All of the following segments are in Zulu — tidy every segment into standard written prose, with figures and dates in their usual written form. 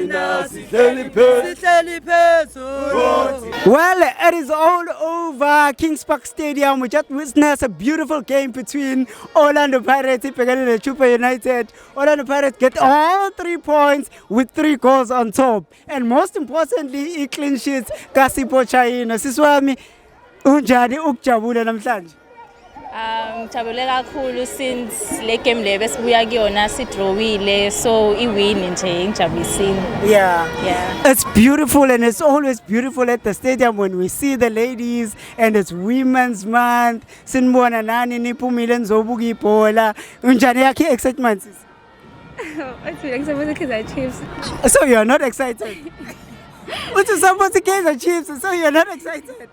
Thina sihleli phezulu. Sihleli phezulu. Well, it is all over Kings Park Stadium. We just witnessed a beautiful game between Orlando Pirates ibhekene neChippa United. Orlando Pirates get all 3 points with three goals on top. And most importantly, i-clean sheet kaSipho Chaine. Sisi wami, unjani ukujabula namhlanje? Ngijabule kakhulu since le game le besibuya kuyona sidrawile, so i-win nje ingijabulisile. Yeah. It's beautiful, and it's always beautiful at the stadium when we see the ladies, and it's Women's Month. Sinibona nani niphumile nizobuka ibhola. Unjani yakhe excitement, sis? Uthi mina ngisupporta Kaizer Chiefs. So you are not excited? Uthi support Kaizer Chiefs, so you are not excited?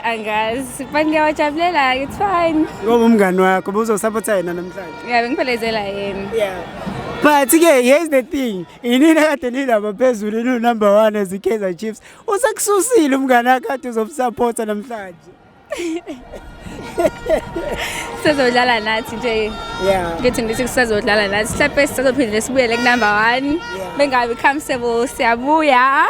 Angazi. But ngiyawajabulela, it's fine. Ngoba umngani wakho buzosupporta yena namhlanje. Yeah, bengiphelezela yena. Yeah. But ke here's the thing. Inina kade nilapha phezulu inu number 1 as iKaizer Chiefs. Usekususile umngani wakho kade uzomsupporta namhlanje. Sizodlala nathi nje. Ngithi ngithi kusazodlala nathi. Mhlawumbe sizophinde sibuyele ku number 1. Bengabi comfortable, siyabuya.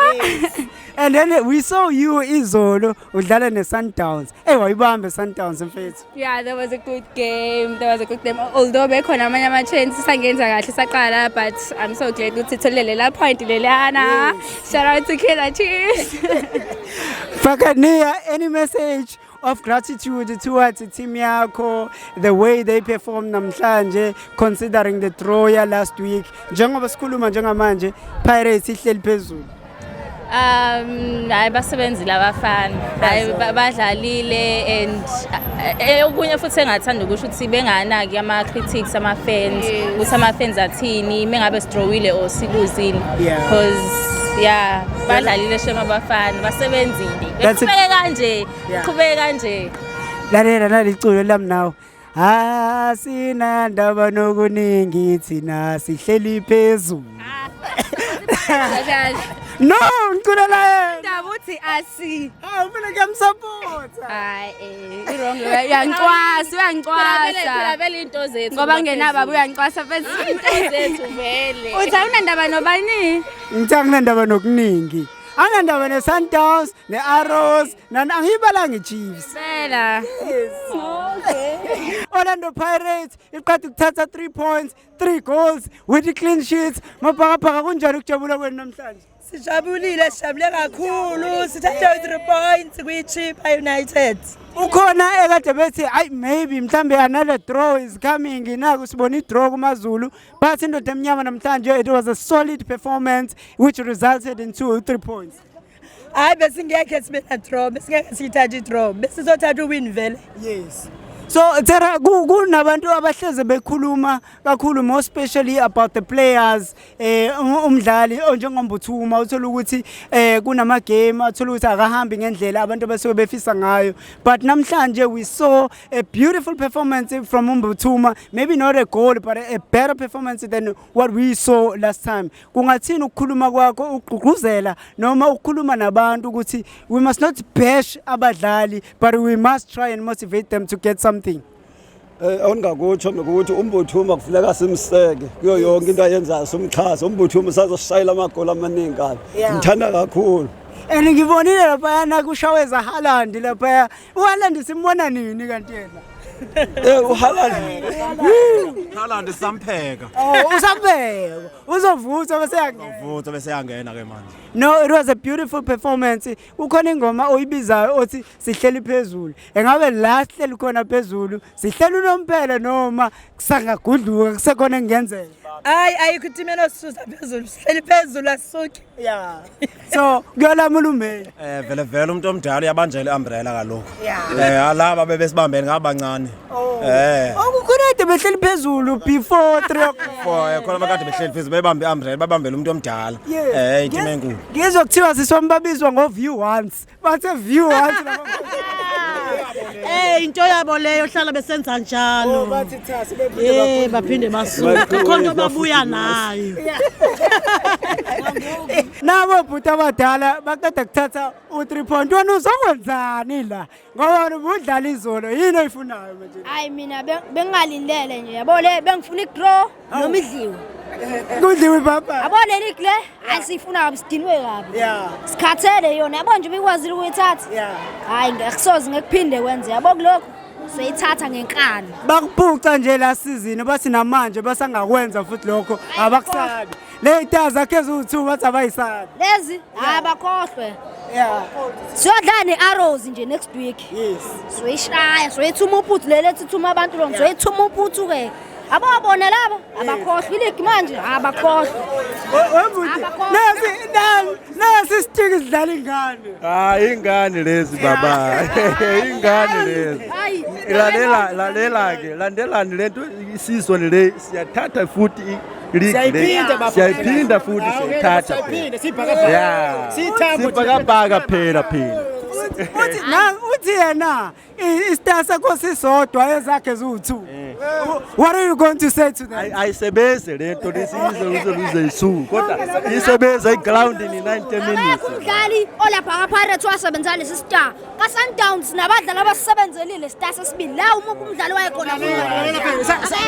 And then we saw you izolo udlala ne-Sundowns. Hey, wayibambe Sundowns, mfethu. Yeah, that was a good game. That was a good game. Although bekhona amanye ama-chance sangenza kahle saqala, but I'm so glad ukuthi sitholile la point lelana. Shout out to Kaizer Chiefs. Fakania, any message of gratitude towards team yakho, the way they performed namhlanje, considering the draw ya last week? Njengoba sikhuluma njengamanje, Pirates ihleli phezulu. Hayi, basebenzile abafana. Hayi, badlalile and okunye futhi engathanda ukusho ukuthi benganaki ama critics ama fans, ukuthi ama fans athini mengabe sidrawile or siluzile. Because yeah, badlalile shame abafana, basebenzile. That's it. Beqhubeke kanje, qhubeke kanje. Lalela naliculo lami nawe. Asinandaba nokuningi, thina sihleli phezulu. No, ngiculela yena. Ndaba uthi asi. Hawu, mina ngiyamsupporta. Hayi, i-wrong leyo. Uyancwasa, Phela uyancwasa. vele into zethu. Ngoba ngenababa uyancwasa futhi. Into zethu vele. Uthi awunandaba nobani? Ngithi anginandaba nokuningi. Anginandaba ne-Sundowns, ne-Arrows, nani angiyibalanga i-Chiefs. Phela. Orlando Pirates iqeda ukuthatha 3 points, 3 goals with the clean sheets. Mabhakabhaka, kunjani ukujabula kwenu namhlanje? Sijabulile, sijabule kakhulu. Sithathe u-3 points kwi-Chippa United. Ukhona ekade bethi ayi, maybe mhlambe another draw is coming, naku sibona i-draw kumaZulu, but indoda emnyama namhlanje, it was a solid performance which resulted into 3 points. Hayi, besingekhe sibe na draw, besingeke siyithathe i-draw. Besizothatha uwin vele. Yes. So Tara, kunabantu abahleze bekhuluma kakhulu, more especially about the players, umdlali onjengoMbuthuma, uthola ukuthi kunama game athola ukuthi akahambi ngendlela abantu abasuke befisa ngayo, but namhlanje we saw a beautiful performance from uMbuthuma, maybe not a goal, but a better performance than what we saw last time. Kungathini ukukhuluma kwakho ugqugquzela noma ukukhuluma nabantu ukuthi we must not bash abadlali, but we must try and motivate them to get something? Ongakutsho ukuthi uMbuthuma kufuneka simseke kuyo yonke into ayenzayo, simxhase. UMbuthuma usazosishayela amagoli amaningi kabi. Ngithanda kakhulu. And ngibonile laphayana kushaweza Haaland laphaya. UHaaland simbona nini kanti yena? UHaaland. Haaland sampheka. Oh, usambeko uzovutha bese yangena. Vutha bese yangena ke manje. No, it was a beautiful performance. Kukhona ingoma oyibizayo othi sihleli phezulu. Engabe la sihleli khona phezulu, sihleli unomphela noma kusangagudluka, kusekhona engenzeka? Hayi, ayikho iteam enosisusa phezulu. Sihleli phezulu, asisuki. Yeah. So kuyolamula uMay. Vele vele umuntu omdala uyabanjela iumbrella kaloku. Alaba bebesibambene ngabancane. Okukhona kade behleli phezulu before 3 o'clock. For khona bakade behleli phezulu bebambe iumbrella, babambele umuntu omdala. Iteam enkulu. Ngizwe kuthiwa siswami babizwa ngo view once. Bathe view once laba. Into yabo leyo, hlala besenza njalo. Oh, bathi cha, sebephinde Baphinde basuka. Khona into babuya nayo. Nabo bhuti abadala baqeda kuthatha u-3 point. Wena uzokwenzani la? Ngoba wena ubudlala izolo, yini oyifunayo manje? Hayi, mina bengingalindele nje, yabo, le bengifuna i-draw noma idliwe. Kudliwe ibhakabhaka. Yabo le league le, hayi siyifuna kabi, sidinwe kabi. Yeah. Sikhathele yona, yabo nje ibikwazile ukuyithatha. Yeah. Hayi ngekusoze ngekuphinde kwenze. Yabo kulokho soyithatha ngenkani. Bakuphuca nje la season bathi namanje basangakwenza futhi lokho abakusabi. Le itaza zakhe eziwu2 bathi abayisabi. Lezi hayi bakhohlwe. Yeah. Siyodlala ne-Arrows nje next week. Yes. Soyishaya, soyithuma uphuthu leli ethi thuma abantu lo, soyithuma uphuthu ke. Abobona laba abakhohlwa iligi manje, abakhohlwa. Wembuti. Nasi nasi sitiki sidlala ingane. Hayi ingane lezi baba. Ingane lezi. Hayi. Lalela lalela ke landelani lento isizwe le siyathatha futhi league le. Siyayiphinda baba. Siyayiphinda futhi siyayithatha. Siyayiphinda sibhakabhaka. Yeah. Siyithambo Sibhakabhaka phela phela. Uthi na uthi yena istar sakho sisodwa ezakhe ziwu2. What are you going to say to them? Ayisebenzi lento lesizwe uze luze isu kodwa isebenza iground in 90 minutes. Akekho umdlali olapha kaPirates wasebenza lesi star. KaSundowns nabadlali abasebenzelile star sesibili. La umuphi umdlali wayekhona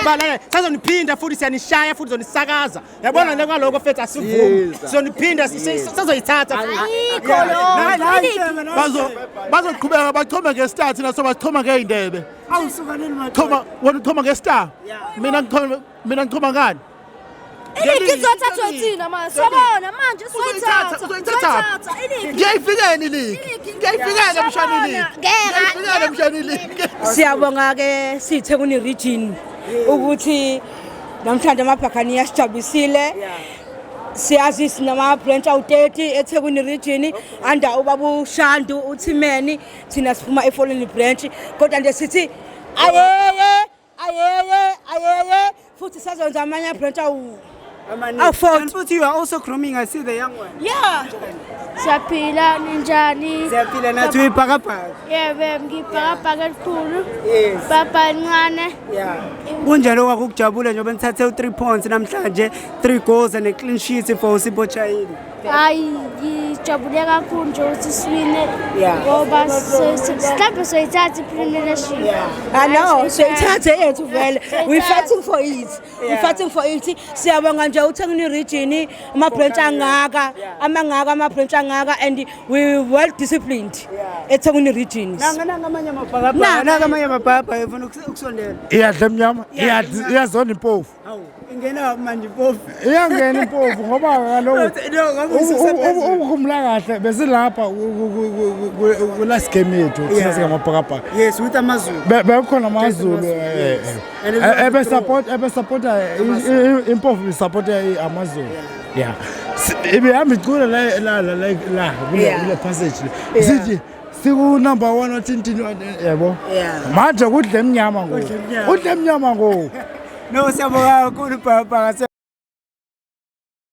Balala sazoniphinda futhi siyanishaya futhi zonisakaza. Yabona le kwaloko fethu asivumi. Sizoniphinda sazoyithatha futhi. Ayikho lo. Bazo bazoqhubeka bachome ngestar thina sobachoma ngey'ndebe. Awusukaneni madoda. Choma wena uchoma ngestar. Mina ngichoma mina ngichoma ngani? Iligi izothathwa thina manje. Sobona manje soyithatha. Uzoyithatha. Ngiyayifikela iligi. Ngiyayifikela mshana iligi. Ngiyayifikela mshana iligi. Siyabonga ke sithe kuni region ukuthi namhlanje amabhakani asijabisile. Siyazi sinama branch awu30 eThekwini region under ubaba uShandu uThimeni, thina siphuma eFolweni branch, kodwa nje sithi ayeye ayeye ayeye futhi sazonza amanye branch awu Awu futhi you are also grooming, I see the young one. Yeah. Siyaphila ninjani? Siyaphila nathi uyibhakabhaka. Yebo, ngibhakabhaka elikhulu. Yes. Baba encane. Yeah. Kunjalo kwakujabula njengoba nithathe u3 points namhlanje, 3 goals and a clean sheet for uSipho Chaine. Hayi, ngijabule kakhulu nje ukuthi siwine Yeah. ngoba mhlawumbe soyithatha i-premiership. I know, soyithathe yethu vele. We fighting for it. We fighting for it. Siyabonga nje uThekwini region, ama branch angaka, amangaka ama branch angaka and we well disciplined eThekwini region. Nanga nanga amanye amabhakabhaka, nanga amanye amabhakabhaka efuna ukusondela. Iyadla emnyama, iyazona impofu. Hawu, ingena manje impofu. Iyangena impofu ngoba kaloku No, ngabe ususephezulu. ukukhumbula kahle besilapha ku-last game yethu thina singamabhakabhaka. Yes, with AmaZulu. Bekhona amaZulu Yes. And it was a ebesapota ebesapota impofu isapota amaZulu. Yeah. Ibihamba icula la la la la la kule kule passage le. Sithi siku number 1 wathintini yebo. Yeah. Manje kudle emnyama ngoku. Kudle emnyama. Kudle emnyama ngoku. No, siyabonga kakhulu bhakabhaka.